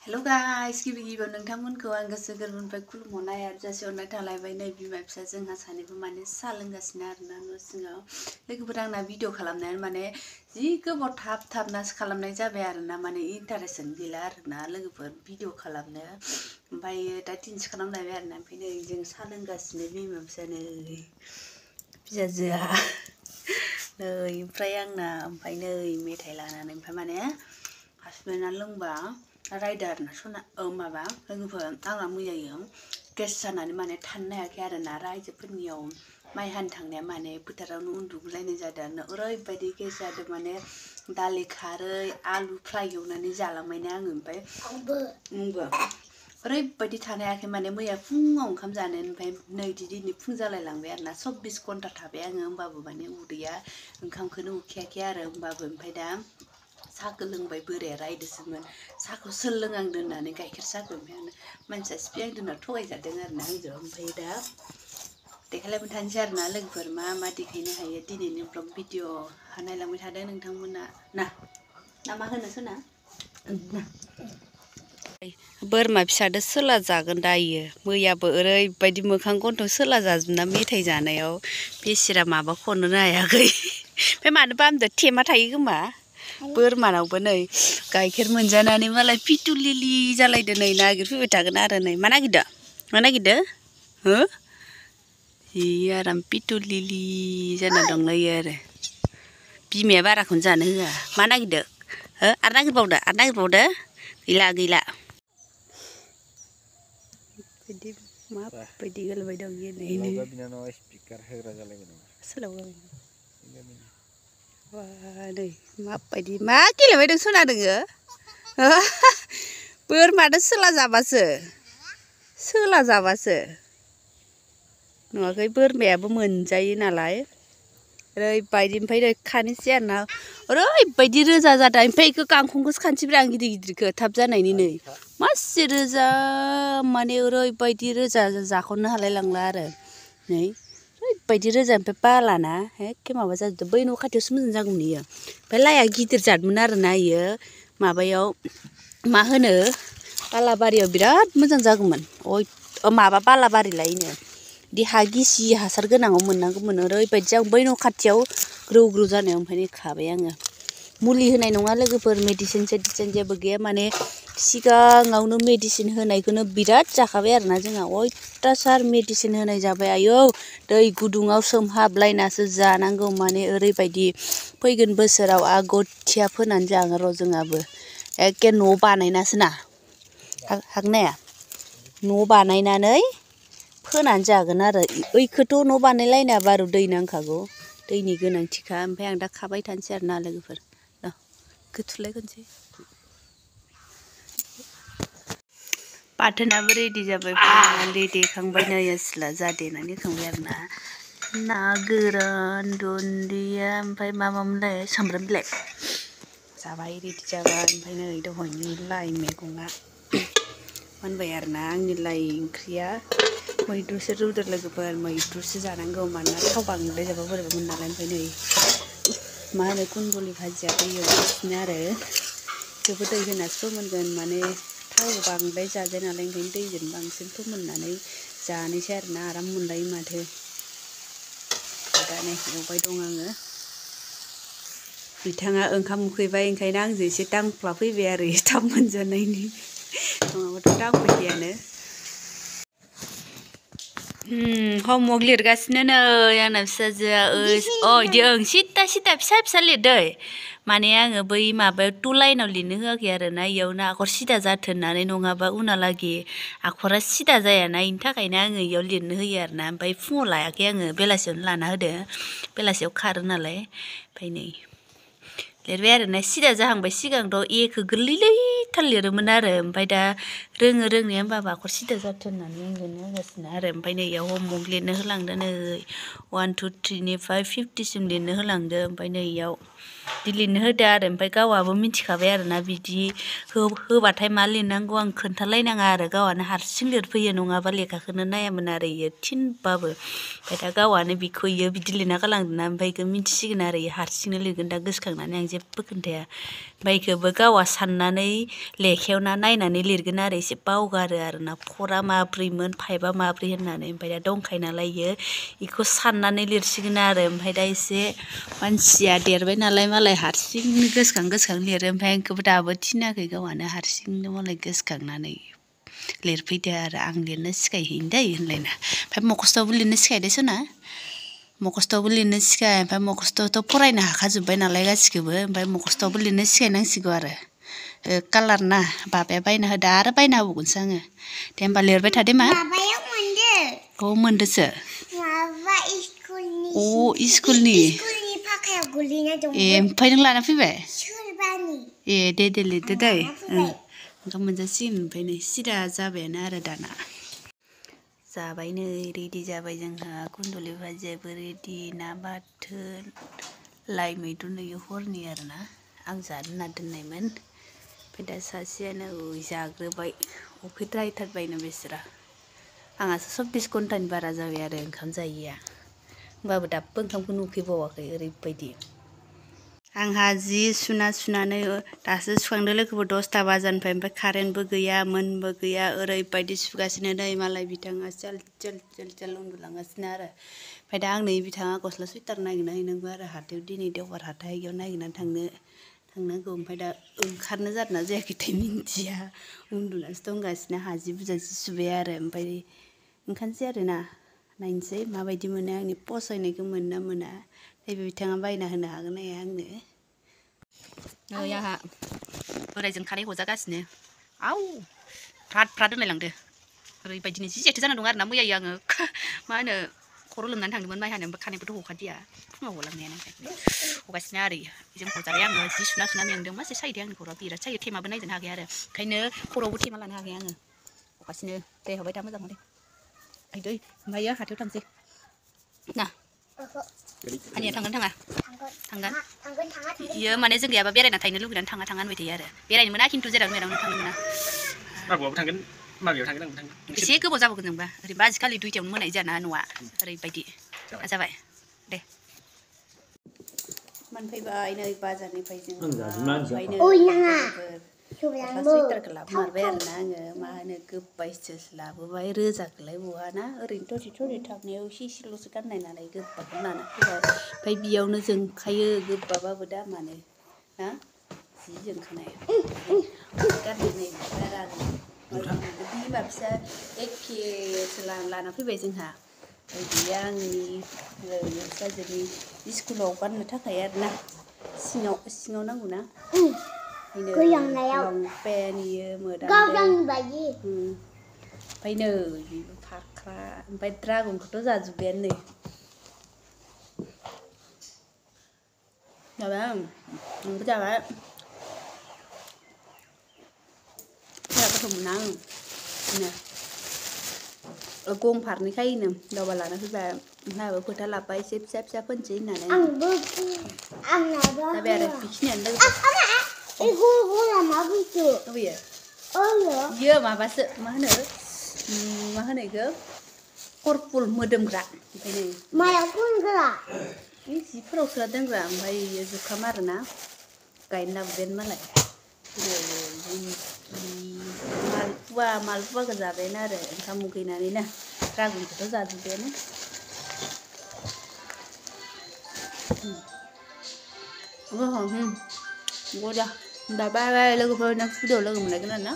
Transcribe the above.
Hello guys, गिबि-गिबियाव नोंथांमोनखौ आं गोसो गोरबोनिफ्राय खुलुमहरनाय आरो जासिहरनाय थालायबाय नै बिमा फिसा जोंहा सानैबो माने साहा लोंगासिनो आरोना न' सिङाव लोगोफोर आंना भिडिअ खालामनायानो माने जि गोबाव थाब-थाबनासो खालामनाय जाबाय आरोना माने इन्टारेस्टआनो गैला आरोना लोगोफोर भिडिअ खालामनो ओमफ्राय दा दिनैसो खालामलायबाय आरोना ओमफ्राय नै जों साहा लोंगासिनो बिमा फिसा नै बिजाजोआ नै ओमफ्राय आंना ओमफ्राय नै मेथाइ लानानै ओमफ्राय माने हासबेन्डआ लोंबा रायदो आरोना सना माबा लोगोफोर आंना मैयायो गेस जानानै माने थानो हायाखै आरोना रायजोफोरनियाव माइ हानो थांनाया माने फोथारावनो उन्दुगुलायनाय जादों आरोना ओरैबायदि गेस जादों माने दालि खारै आलु फ्राय एवनानै जालांबायना आङो ओमफ्राय आंबो ओरैबायदि थानो हायाखै माने मैया फुङाव ओंखाम जानो ओमफ्राय नै दिनै फुं जालायलांबाय आरोना 24 घन्टा थाबाय आङो होमबाबो माने उदैया ओंखामखौनो उखैयाखै आरो होमबाबो ओमफ्राय दा साहाखौ लोंबाय बोराया रायदोसोमोन साहाखौ सोर लोंहांदों होननानै गाइखेर साहाखौ ओमफ्राय मानसिया सिफिहांदों होनना थगायजादों आरोना आंजों ओमफ्राय दा देखायलायबाय थानोसै आरोना लोगोफोर मा मा देखायनो हायो दिनैनि ब्लग भिडिअ नायलांबाय थादों नोंथांमोना ना मा होनो सोना बोरमा फिसादो सोला जागोन दायो मैयाबो ओरैबायदि मोखां गन्थं सोला जाजोबना मेथाइ जानायाव बेसेरा माबा खनोनो हायाखै ओमफ्राय मानो बामदो थेमा थायो खोमा बोरमानावबो नै गाइखेर मोनजानानै मालाय पिटुलिलि जालायदो नै नागिरफैबाय थागोन आरो नै मा नागिरदो हो जि आराम पिटुलिलि जाना दंलायो आरो बिमाया बाराखौनो जानो होआ मा नागिरदो हो आरो नागिरबावदो गैला बिदि माबायदि गोलबाय दं गेलेनो सोलाबा नै माबायदि मा गेलेबाय दं सोना दोङो बोरमादो सोला जाबासो नुवाखै बोरमायाबो मोनजायो नालाय ओरैबायदि ओमफ्राय खानोसै आरोना ओरैबायदि रोजा जादों ओमफ्राय बेखौ गांखंखौसो खानोसैब्रा आं गिदिरखौ थाब जानायनि नै मासे रोजा माने ओरैबायदि रोजा जाख'नो हालाय लांला आरो नै ओरैबायदि रोजा ओमफ्राय बालाना एखे माबा जाजोबदों बै न' खाथियावसो मोजां जागौमोन इयो ओमफ्राय लाया गिदिर जादमोन आरोना इयो माबायाव मा होनो बालाबारियाव बिराद मोजां जागौमोन माबा बालाबारिलायनो बिदि हा गिसि हासार गोनाङाव मोननांगौमोन ओरैबायदि जागौमोन बै न' खाथियाव ग्रौ जानायाव ओमफ्राय खाबाय आङो मुलि होनाय नङा लोगोफोर मेडिसिन जेबो गैया माने सिगाङावनो मेडिसिन होनायखौनो बिराद जाखाबाय आरोना जोंहा अयथासार मेडिसिन होनाय जाबाय आयौ दै गुदुङाव सोमहाबलायनासो जानांगौ माने ओरैबायदि फैगोन बोसोराव आगथिया फोनानै जागोन र' जोंहाबो एखे न' बानायनासो ना हागनाया न' बानायनानै फोनानै जागोन आरो ओइखौथ' न' बानायलायना बारु दै नांखागौ दैनि गोनांथिखा ओमफ्राय आं दा खाबाय थानोसै आरोना लोगोफोर गोथुलायखोनोसै बाथोनाबो रेडि जाबाय फाइनालि देखांबाय नै सिला जादेनानै होखांबाय आरोना ना गोरान दुन्दिया ओमफ्राय माबामोनलाय सामब्राम बिलाइ जाबाय रेडि जाबाय ओमफ्राय नै दहायनि लाइ मैगङा मोनबाय आरोना आंनि लाइ ओंख्रिया मैद्रुसो रुदो लोगोफोर मैद्रुसो जानांगौ मानोना थाव बांद्राय जाबा बोरैबा मोनो नालाय ओमफ्राय नै मा होनो कुन्दुलि भाजिया एवगासिनो आरो थेवबो दै होनासो फोमोनगोन माने थाव बांद्राय जाजाया नालाय ओंखायनो दैजों बांसिन फोमोननानै जानोसै आरोना आराम मोनलायो माथो दा नै एवबाय दं आङो बिथाङा ओंखाम उखैबाय ओंखायनो आंजों एसे दांफ्ला फैबाय आरो थाब मोनजानायनि नङाबाथ' दांफैखायानो हमवर्क लिरगासिनो नै आंना फिसाजोआ इदि सिदा फिसा लिरदै माने आङो बै माबायाव 2 लाइनाव लिरनो होआखै आरोना इयावनो आखर सिदा जाथों होननानै नङाबा उनालागि आखरा सिदा जायाना इनि थाखायनो आङो इयाव लिरनो होयो आरोना ओमफ्राय फुङाव लायाखै आङो बेलासियावनो लाना होदो बेलासियाव खारो नालाय ओमफ्राय नै लिरबाय आरोना सिदा जाहांबाय सिगांथ' एखौ गोरलैथार लिरोमोन आरो ओमफ्राय दा रोङो रोंनाया होमबाबो आखर सिदा जाथों होननानै लिरनो होगासिनो आरो ओमफ्राय नै इयाव हमवर्क लिरनो होलांदो नै 1 2 3 निफ्राय 50 सिम लिरनो होलांदो ओमफ्राय नै इयाव बिदि लिरनो होदो आरो ओमफ्राय गावआबो मिथिखाबाय आरोना बिदि होबाथाय मा लिरनांगौ आं खोन्थालायनाङा आरो गावआनो हारसिं लिरफैयो नङाबा लेखाखौनो नायामोन आरो इयो थिनबाबो ओमफ्राय दा गावआनो बिखौ इयो बिदि लिरना गालांदोंना ओमफ्राय इखौ मिथिसिगोन आरो इयो हारसिंनो लिरगोन दा गोसोखांनानै आं जेबो खोन्थाया ओमफ्राय इखौबो गावआ साननानै लेखायाव नायनानै लिरगोन आरो एसे बावगारो आरोना फरा माब्रैमोन फाइभआ माब्रै होननानै ओमफ्राय दा दंखायो नालाय इयो इखौ साननानै लिरसिगोन आरो ओमफ्राय दा एसे मानसिया देरबाय नालाय मालाय हारसिंनो गोसोखां लिरो ओमफ्राय आंखौबो दाबो थिनाखै गावआनो हारसिंनो मालाय गोसोखांनानै लिरफैदो आरो आं लिरनो सिखायहैनो दै होनलायना ओमफ्राय मखस्थ'आवबो लिरनो सिखायदो सना मखस्थ'आवबो लिरनो सिखाय ओमफ्राय मखस्थ'आवथ' फरायनो हाखाजोब्बाय नालाय गासिखौबो ओमफ्राय मखस्थ'आवबो लिरनो सिखायनांसिगौ आरो कालार ना बाबाया बायना होदो आरो बायना होबावगोनसो आङो दे होमबा लिरबाय थादो मा माबायाव मोनदो मोनदोसो माबा स्कुलनि स्कुलनि फाखायाव गोलैना दं ओमफ्राय नों लाना फैबाय सोरबानि दे लिरदो दै ओंखाम मोनजासिगोन ओमफ्राय नै सिदा जाबायानो आरो दाना जाबाय नै रेडि जाबाय जोंहा कुन्दुलि भाजियाबो रेडि ना बाथोन लाइ मैद्रु नै हरनि आरोना आं जानो होनना दोननायमोन ओमफ्राय दा सासेयानो जाग्रोबाय उखैद्रायथारबायनो बेसोरा आंहासो 24 घन्टानि बारा जाबाय आरो ओंखाम जायैया होमबाबो दाबो ओंखामखौनो उखैबावाखै ओरैबायदि आंहा जि सुनानै दासो सुखांदो लोगोफोर 10ता बाजानिफ्राय ओमफ्राय कारेन्टबो गैया मोनबो गैया ओरैबायदि सुगासिनो नै मालाय बिथाङा चल उन्दुलांगासिनो आरो ओमफ्राय दा आं नै बिथाङा गस्ला सुइटार नागिरना हैनांगौ आरो हाथायाव दिनै देवबार हाथाय इयाव नागिरनानै थांनांगौ ओमफ्राय दा ओंखारनो जादोंना जायाखैथाय मिन्थिया उन्दुनासो दंगासिनो हाजि बुजा जि सुबाय आरो ओमफ्राय ओंखारनोसै आरोना नायनोसै माबायदि मोनो आंनि फसायनायखौ मोनो ना मोना नैबे बिथाङा बायना होनो हागोन ना हाया आंनो नै आंहा बोरायजों खानाय हजागासिनो आव फ्राद होनलायलांदो ओरैबायदिनो जि जेथो जाना दं आरोना मैयायो आङो मा होनो खर' लोमनानै थांदोंमोन माइ हानो ओमफ्राय खानायबोथ' हखादिया फुङाव हलांनायानो हगासिनो आरो बेजों हजाबाय आङो जि सुना मेंदों मासे सायदो आंनि खर'आ बिराद सायो थेमाबो नायजोनो हाखाया आरो ओंखायनो खर'आवबो थेमा लानो हाखाया आङो हगासिनो दे हबाय था मोजां दे आइदै ओमफ्रायो हाथायाव थांसै ना आनिया थांगोन थाङा थांगोन इयो माने जों गैयाबा बेरायना थाहैनो लुगैनानै थाङा होनबाय थायो आरो बेरायनो मोना खिन्थु जेराव मेरावनो थांनो मोना माबायावबो थांगोन माबायाव थांगोन आंबो थांगोन एसे गोबाव जाबोगोन जोंबा ओरैबा आजिखालि 2टायावनो मोनाय जाना न'आ ओरैबायदि जाबाय दे मोनफैबाय नै बाजारनिफ्राय जों गस्ला सुइटारखौ लाबोमारबाय आरोना आङो मा होनो गोबायसो लाबोबाय रोजाखौलाय बहाना ओरैनो दसे थांनायाव एसेल'सो गाननाय नालाय गोबाखौनो लाना फैबाय ओमफ्राय बेयावनो जोंखायो गोबाबाबो दामानो ना जि जोंखानाय गाननाय बारा बिमा फिसा एखेसो लाना फैबाय जोंहा ओमफ्राय बेयो आंनि फिसाजोनि स्कुलाव गाननो थाखाय आरोना सिङाव नांगौना लंपेन्ट इयो मोदानदों ओमफ्राय नै बेबो फाख्रा ओमफ्राय ड्रागनखौथ' जाजोब्बायानो नै जाबाय आंबो जाबाय गोथाव मोना आं गं फारनैखायनो दावबा लाना फैबाय ओमफ्राय फोथा लाबोबाय एसे फिसा फोनसै होननानै जाबाय आरो बेखिनियानो इयो माबासो मा होनो इखो करपुल मोदोमग्रा ओमफ्राय नै मायाव फोनग्रा जिफोराव सोना दोनग्रा ओमफ्राय इयो जुखाम आरोना गायनो लाबोबायानो मालाय मालपुवाखौ जाबायानो आरो ओंखाम उखैनानै ना ड्रागनखौथ' जाजोब्बायानो गजा होमबा बाय लोगोफोर नेक्स्ट भिडिअ लोगो मोनलायगोन आरो ना